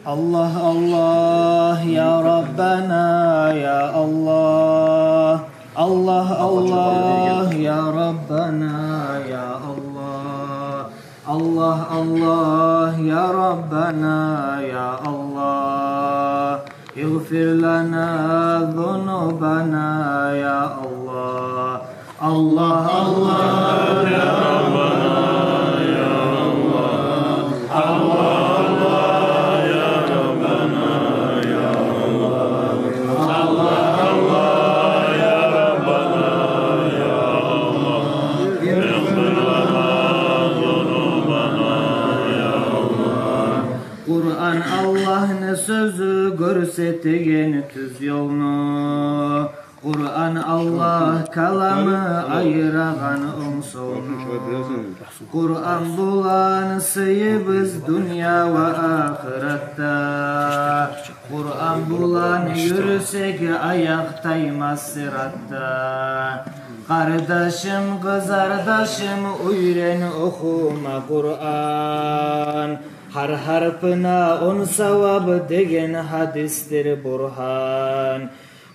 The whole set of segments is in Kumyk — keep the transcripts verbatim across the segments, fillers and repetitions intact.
الله الله يا ربنا يا الله. الله الله يا ربنا يا الله. الله الله يا ربنا يا الله. اغفر لنا ذنوبنا يا الله. الله الله يا ربنا يا الله. الله الله يا ربنا يا الله. الله الله يا ربنا يا الله. اغفر لنا ذنوبنا يا الله. Къуран Аллагьны сёзю, гёрсетеген тюз ёлну. Къуран Аллагь каламы, айырагъан онг-солну. Къуран булан сыйыбыз дюнья ва ахыратда. Къуран булан юрюсек, аякъ таймас сыратда. Къардашым, къызардашым, уьйрен охума Къуран. Гьар гьарпына он савап деген гьадисдир бургьан.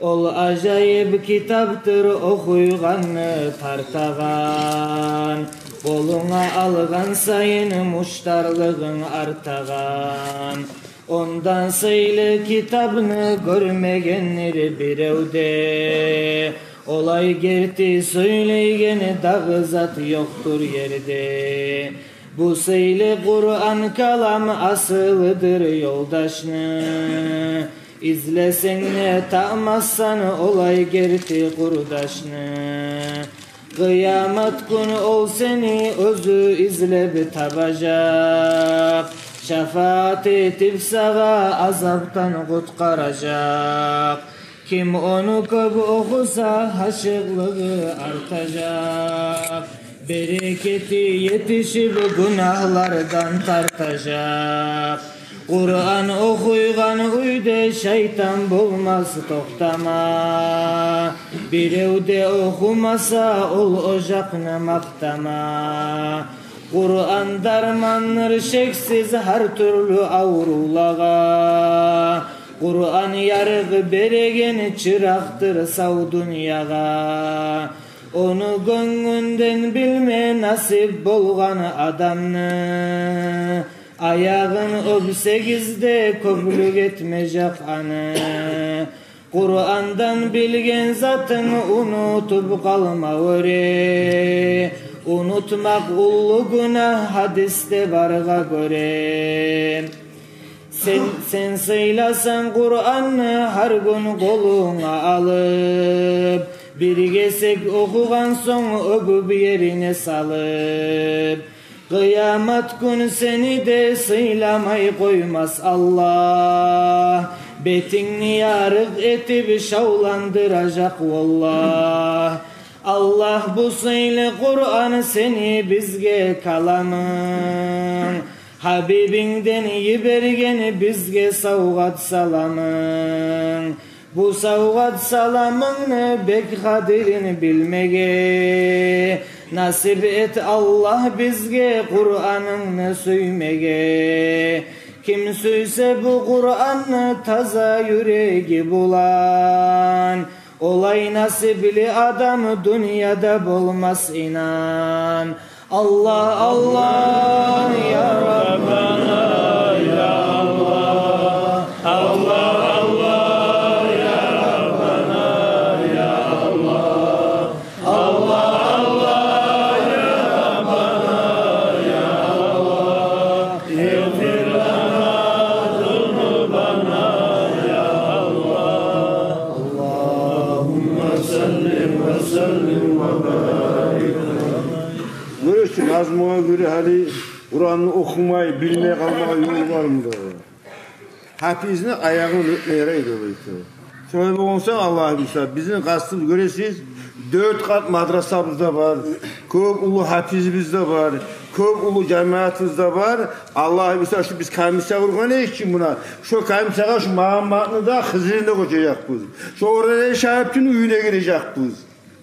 Ол ажайып китапдыр, охуйгъанны тартагъан. Къолунга алгъан сайын муштарлыгъынг артагъан. Ондан сыйлы китапны гёрмегендир бирев де. Олай герти сёйлейген дагъы зат ёкъдур ерде. Бу сыйлы Къуран калам асылыдыр ёлдашны. Излесенг де тапмассан олай герти къурдашны. Къыямат гюн ол сени оьзю излеп табажакъ. Шафаат этип сагъа азапдан къутгъаражакъ. Ким ону кёп охуса, гьашыкълыгъы артажакъ. Берекети етишип, гюнагьлардан тартажакъ. Къуран охуйгъан уьйде шайтан болмас токътама. Бирев де охумаса, ол ожакъны макътама. Къуран дармандыр шексиз гьар тюрлю аврувлагъа. Къуран ярыкъ береген чыракъдыр сав дюньягъа. Ону гёнгюнден билме насип болгъан адамны. Аягъын оьпсегиз де, кёплюк этмежек аны. Къурандан билген затынг унутуп къалма оьре. Унутмакъ уллу гюнагь, гьадисде баргъа гёре. Сен, сен сыйласанг Къуранны гьар гюн къолунга алып, бир гесек охугъан сонг оьбюп ерине салып, къыямат гюн сени де сыйламай къоймас Аллагь. Бетингни ярыкъ этип шавландыражакъ, валлагь. Аллагь, бу сыйлы Къуран сени бизге каламынг, Гьабибингден йиберген бизге савгъат-саламынг. Бу савгъат-саламынгны бек къадирин билмеге насип эт, Аллагь, бизге Къуранынгны сюймеге. Ким сюйсе бу Къуранны таза юреги булан, олай насипли адам дюньяда болмас инан. Аллагь, Аллагь, я Раббана, я Аллагь. Аллагь, Аллагь, я Раббана, я Аллагь. Аллагь, Аллагь, я Раббана, я Аллагь. Игъфир лана зунубана, я Аллагь. Аллагьумма салли ва саллим ва барик. Гёресиз, азмуна гёре гьали Къуранны охумай, билмей къалмагъа ёл бармы дагъы? Гьапизни аягъын оьпме ярай деп айта. Шолай болгъан сонг, Аллагь буюрса, бизин къастыбыз, гёресиз, дёрт къат мадрасабыз да бар, кёп уллу гьапизибиз де бар, кёп уллу жамиятыбыз да бар. Аллагь буюрса, шу биз комиссия къургъан эдик чи муна, шо комиссиягъа шу Магьамматны да, Хизирни де къошажакъбыз. Шо Оразали шайыпны уьюне гирежекбиз.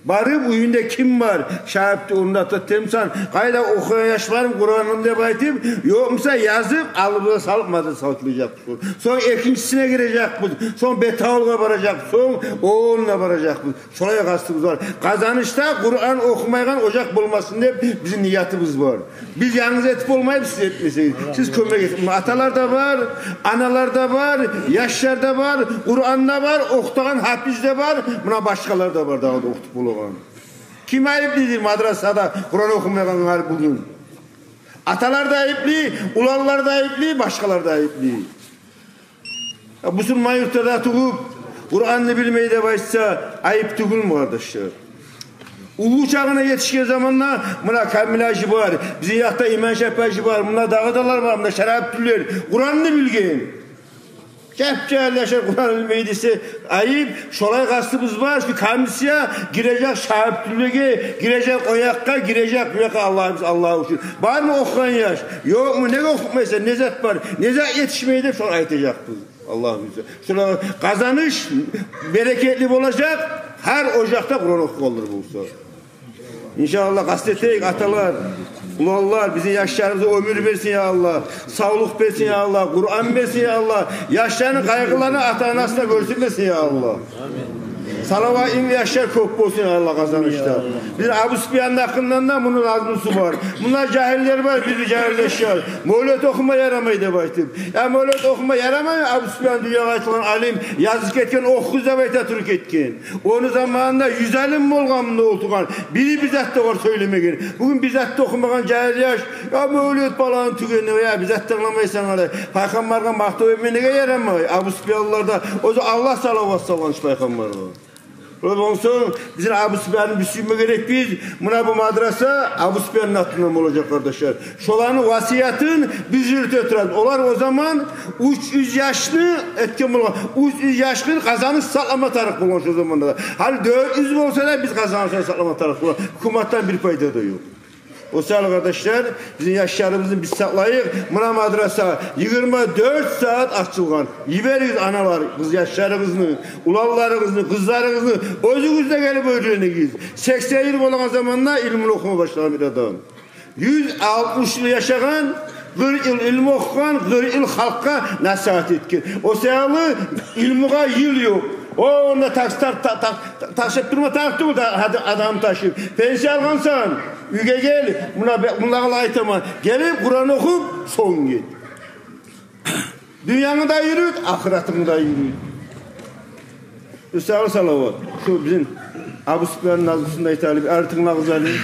Барып, уьюнде ким бар, шагьипти онда тутамсан, къайда охуйгъан яшларым Къураным деп айтып, ёкъ буса язып, алып да салып, мадрасагъа салып къояжакъбыз. Сонг экинчисине гирежекбиз, сонг Бетавулгъа баражакъбыз, сонг онда баражакъбыз. Шолай къастыбыз бар. Къазанышда Къуран охумайгъан ожакъ болмасын деп бизин ниятыбыз бар. Биз янгыз этип болмайбыз, сиз этмесегиз. Сиз кёмек этип. Муна аталар да бар, аналар да бар, яшлар да бар, Къуран да бар, охутагъан гьапиз де бар, муна башгъалар да бар, дагъы да охутуп болагъан. Ким айыплыдыр мадрасада Къуран охумайгъангъа гьар бугюн? Аталар да айыплы, уланлар да айыплы, башгъалар да айыплы. Я, бусурман юртда тувуп, Къуранны билмей деп айтса, айып тюгюлмю, къардашлар? Уллу чагъына етишген заманда муна Камил гьажи бар, бизин якъда Иманшапи гьажи бар, муна дагъы далар бар, муна Шарапутдинлер Къуранны билген. Жап-жагьил яшлар Къуран билмей десе, айып. Шолай къастыбыз бар, шу комиссия гирежек Шарапутдинлеге, гирежек о якъгъа, гирежек бу якъгъа, Аллагь, биз Аллагь учун. Бармы охугъан яш? Ёкъму? Неге охутмайсан? Не зат бар? Не зат етишмей деп шону айтажакъбыз. Аллагь буюрса. Шолай Къазаныш берекетли болажакъ, гьар ожакъда Къуран охугъанлар болса. Иншааллагь, къаст этейик, аталар, уланлар, бизин яшларыбызгъа оьмюр берсин, я Аллагь, савлукъ берсин, я Аллагь, Къуран берсин, я Аллагь. Яшланы къайгъыларын ата-анасына гёрсетмесин, я Аллагь. Салават, иман яшлар кёп болсун, я Аллагь, Къазанышда. Бизин Абусупиянны гьакъындан да муну назмусу бар. Мунда жагьиллер бар, бир-бир жагьил яшлар. Мавлет охума ярамай деп айтып. Я, мавлет охума ярамай, Абусупиян дюньягъа айтылгъан алим, язып гетген, охугъуз деп айта туруп гетген. Ону заманында юз алим болгъан мунда олтургъан. Бири бир зат да огъар сёйлемеген. Бугюн бир зат да охумагъан жагьил яш, я мавлет баланы тюгенде, я бир зат да англамайсан гьали. Пайхаммаргъа макътав этме неге ярамай? Абусупиянлылар да, оьзю Аллагь салават салгъан шу пайхаммаргъа. Онсонг бизин Абусупиянны биз сюйме герекбиз. Муна бу мадраса Абусупиянны атындан болажакъ, къардашлар. Шоланы васиятын биз юрюте турабыз. Олар о заман уьч юз яшны этген болгъан. Уьч юз яшны Къазаныш сакълама тарыкъ болгъан шо заманда. Гьали дёрт юз болса да, биз Къазанышны сакълама тарыкъ болгъан. Гьукуматдан бир пайда да ёкъ. О саялы, къардашлар, бизин яшларыбызны биз сакълайыкъ. Муна мадраса йигирма дёрт сагьат ачылгъан. Йиберигиз аналар, къыз яшларыгъызны, уланларыгъызны, къызларыгъызны, оьзюгюз де гелип уьйренигиз. Сексен йыл болагъан заманда илмуну охума башлагъан бир адам. Юз алтмыш йыл яшагъан, къыркъ йыл илму охугъан, къыркъ йыл халкъгъа насигьат этген. О саялы илмугъа йыл ёкъ. О, онда такъ-, та-, та-, та-, ташып турма тарыкъ тюгюл да, ад-, адам ташып. Пенсия алгъансан, уьйге гел, муна бе-, муна къала айтаман. Гелип Къуран охуп, сонг гет. Дюньянгны да юрют, ахыратынгны да юрют. Уьстаду салават. Шу бизин Абусупиян назмусун да айтайыкъ, бир тынглагъыз гьали.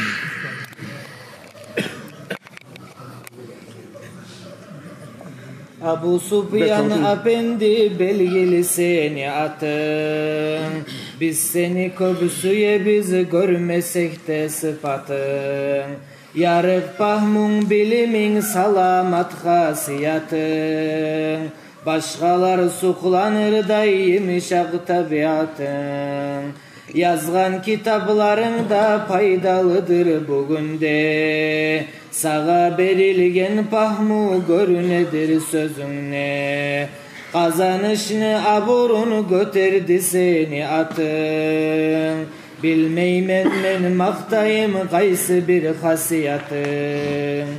Абусупиян апенди, белгили сени атынг. Биз сени кёп сюебиз, гёрмесек де сыпатынг. Ярыкъ пагьмунг, билиминг, саламат хасиятынг, башгъалар сукъланырдай йымышакъ табиатынг. Язгъан китапларынг да пайдалыдыр бугюн де. Сагъа берилген пагьму гёрюнедир сёзюнгде. Къазанышны абурун гётерди сени атынг. Билмеймен мен макътайым къайсы бир хасиятынг.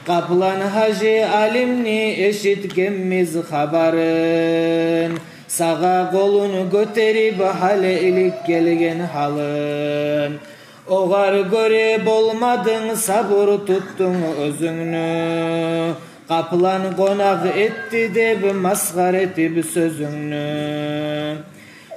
Къаплан-гьажи алимни эшитгенбиз хабарын. Сагъа къолун гётерип, гьали илик гелген гьалын. Огъар гёре болмадынг, сабур тутдунг оьзюнгню. Къаплан къонакъ этди деп масхара этип сёзюнгню.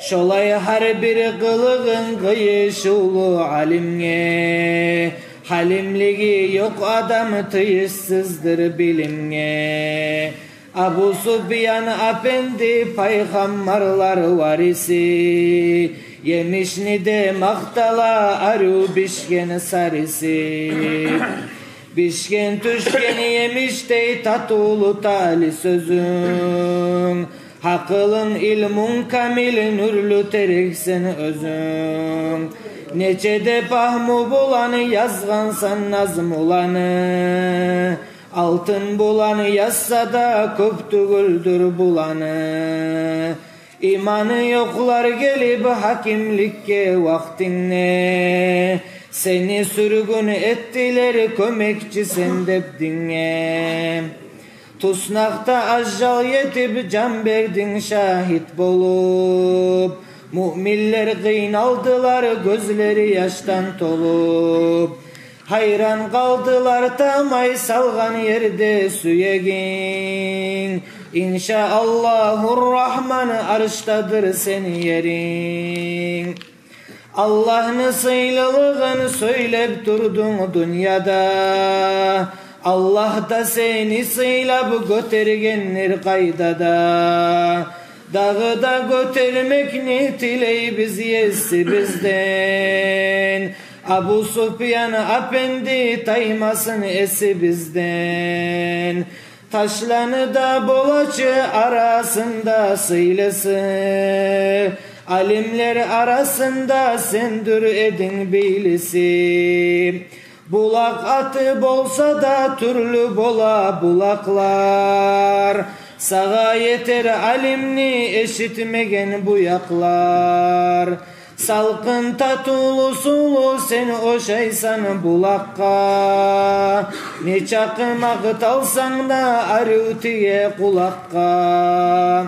Шолай гьар бир къылыгъынг къыйышывлу алимге. Гьалимлиги ёкъ адам тыйышсыздыр билимге. Абусупиян апенди, пайхаммарлар вариси, емишни де макътала арив бишген сариси. Бишген-тюшген емишдей татывлу тали сёзюнг. Гьакъылынг, илмунг камил, нюрлю терексен оьзюнг. Нече де пагьму булан язгъансан назмуланы. Алтын булан язса да, кёп тюгюлдюр буланы. Иманы ёкълар гелип гьакимликге вакътингде, сени сюргюн этдилер кёмекчи сен деп динге. Туснакъда ажжал етип, жан бердинг шагьит болуп. Муъминлер къыйналдылар, гёзлери яшдан толуп. Гьайран къалдылар тамай салгъан ерде сюегинг. Иншааллагьу Рагьман, аршдадыр сени еринг. Аллагьны сыйлылыгъын сёйлеп турдунг дюньяда. Аллагь да сени сыйлап гётергендир къайда да. Дагъы да гётермекни тилейбиз Есибизден. Абу Суфьян апенди таймасын эсибизден. Ташланы да болачы арасында сыйлысы. Алимлер арасында сендир эдинг билиси. Булакъ аты болса да тюрлю бола булакълар. Сагъа етер алимни эшитмеген бу якълар. Салкъын татывлу сувлу сен ошайсан булакъгъа. Нечакъы макъталсанг да, арив тие къулакъгъа.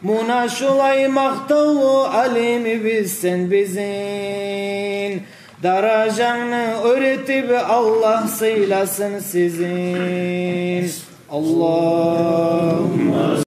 Муна шулай макътавлу алимибиз сен бизин. Даражангны оьр этип Аллагь сыйласын сизин. Аллагьумма